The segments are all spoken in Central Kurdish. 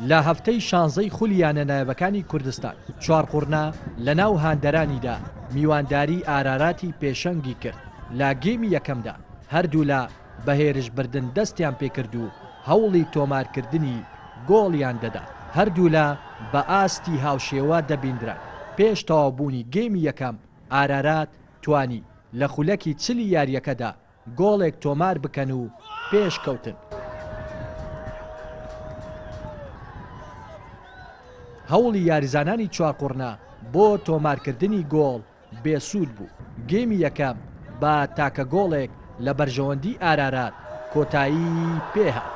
لە هەفتەی شانزەی خولی یانە نایابەکانی کوردستان، چوارقوڕنە لەناو هاندەرانیدا میوانداری ئاراراتی پێشەنگی کرد، لە گێمی یەکەمدا هەردوولا بە هێرشبردن دەستیان پێکرد و هەوڵی تۆمارکردنی گۆڵیان دەدا، هەردوولا بە ئاستی هاوشێوە دەبیندران، پێش تەواوبوونی گێمی یەکەم ئارارات توانی لە خولەکی چلی یارییەکەدا گۆڵێک تۆمار بکەن و پێشکەوتن. هەوڵی یاریزانانی چوارقوڕنە بۆ تۆمارکردنی گۆڵ بێسوود بوو، گێمی یەکەم بە تاکە گۆڵێک لە بەرژەوەندی ئارارات کۆتایی پێهات.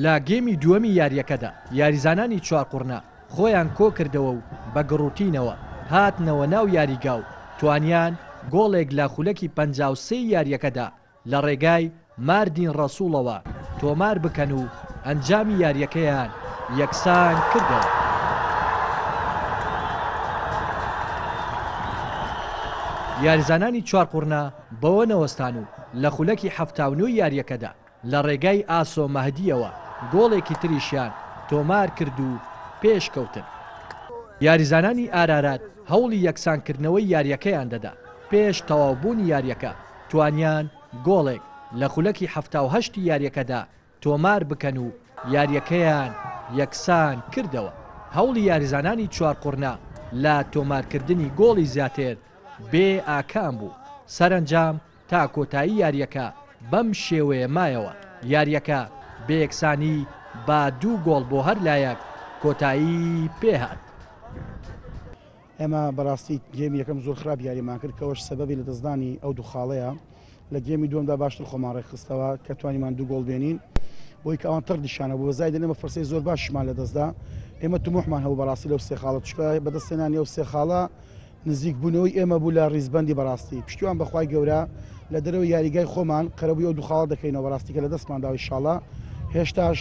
لە گێمی دووەمی یارییەکەدا یاریزانانی چوارقوڕنە خۆیان کۆکردەوە و بە گڕوتینەوە هاتنەوە ناو یاریگا و توانیان گۆڵێک لە خولەکی 53 ی یارییەکەدا لە ڕێگای ماردین ڕەسوڵەوە تۆمار بکەن و ئەنجامی یارییەکەیان یەکسان کردەوە. یاریزانانی چوارقوڕنە بەوە نەوەستان و لە خولەکی 79 ی یارییەکەدا لە ڕێگای ئاسۆ مەهدییەوە گۆڵێکی تریشیان تۆمارکرد و پێشکەوتن. یاریزانانی ئارارات هەوڵی یەکسانکردنەوەی یارییەکەیان دەدا، پێش تەواوبوونی یارییەکە توانیان گۆڵێک لە خولەکی 78 ی یارییەکەدا تۆمار بکەن و یارییەکەیان یەکسان کردەوە. هەوڵی یاریزانانی چوارقوڕنە لە تۆمارکردنی گۆڵی زیاتر بێ ئاکام بوو، سەرەنجام تا کۆتایی یارییەکە بەم شێوەیە مایەوە، یارییەکە بە یەکسانی بە دوو گۆڵ بۆ هەر لایەک کۆتایی پێهات. ئێمە بەراستی گێمی یەکەم زۆر خراپ یاریمان کرد کە ئەوەش سەبەبی لەدەستدانی ئەو دوو خاڵەیە، لە گێمی دووەمدا باشتر خۆمان ڕێکخستەوە کە توانیمان دوو گۆڵ بێنین بۆی کە ئەوان تەڕدیشانە بوو زایدن ئێمە فرسەی زۆر باشمان لەدەستدا ئێمە تموحمان هەبوو بەڕاستی لەو سێ خاڵە چونکە بەدەستهێنانی ئەو سێ خاڵە نزیک بوونەوەی ئێمە بوو لە ڕیزبەندی بەڕاستی پشتیوان بە خوای گەورە لە دەرەوەی یاریگای خۆمان قەرەبووی ئەو دوو خاڵە دەکەینەوە بەڕاستی کە لە دەستمان داوە ئیشاڵا هێشتاش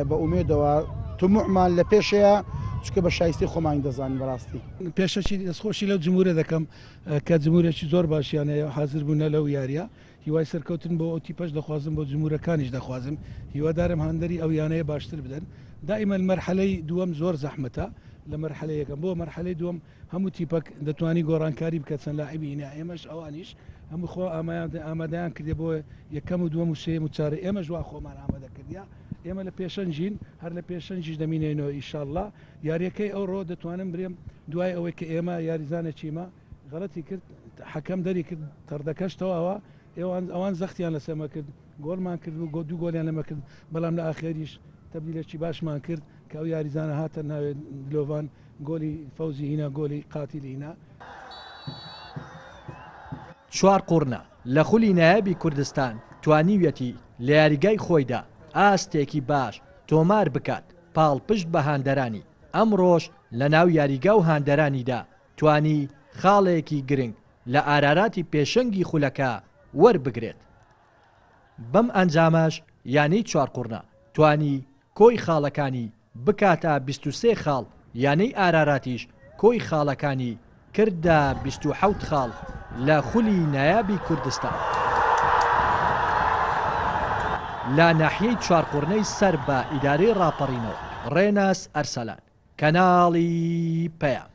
بە ئومێدەوە تموحمان لە پێشەیە چونکە بە شایستەی خۆمانی دەزانین بەڕاستی. پێشەکی دەستخۆشی لەو جمهورە دەکەم کە جمهورێکی زۆر باشیان هەیە و حازر بوونە لەو یاریە هیوای سەرکەوتن بۆ ئەو تیپەش دەخوازم بۆ جمهورەکانیش دەخوازم هیوادارم هاندەری ئەو یانەیە باشتر بدەن دائیمەن مەرحەلەی دووەم زۆر زەحمەتە لە مەرحەلەی یەکەم بۆ مەرحەلەی دووەم هەموو تیپەک دەتوانی گۆڕانکاری بکە چەند لاعبی هینا ئێمەش ئەوانیش هەموو خۆ ئامادەیان کردێ بۆ یەکەم و دووەم و سێیەم و چارە ئێمەش وا خۆمان ئامادە کردیا ئێمە لە پێشەنگین هەر لە پێشەنگیش دەمینێنەوە ئیشاڵڵا یاریەکەی ئەوڕۆ دەتوانم برێم دوای ئەوەی کە ئێمە یاریزانێکیمە غەڵەتی کرد حەکەم دەری کرد تەڕدەکەش تەواوە ئێوان ئەوان زەختیان لەسەرمە کرد گۆڵمان کرد و دوو گۆلیان لەمە کرد بەڵام لە ئاخێریش تەبدیلێکی باشمان کرد کە ئەو یاریزانە هاتە ناوێ دلۆڤان گۆلی فەوزی هینا گۆلی قاتیلی هینا. چوارقوڕنە لە خولی نایابی کوردستان توانیویەتی لە یاریگای خۆیدا ئاستێکی باش تۆمار بکات، پاڵپشت بە هاندەرانی، ئەمڕۆش لەناو یاریگا و هاندەرانیدا توانی خاڵێکی گرنگ لە ئاراراتی پێشەنگی خولەکە وەربگرێت. بەم ئەنجامەش یانەی چوارقوڕنە توانی کۆی خاڵەکانی بکاتە 23 خاڵ، یانەی ئاراراتیش کۆی خاڵەکانی کردە 27 خاڵ لە خولی نایابی کوردستان. لە ناحیەی چوارقوڕنەی سەر بە ئیدارەی ڕاپەڕینەوە، ڕێناس ئەرسەلان، کەناڵی پەیام.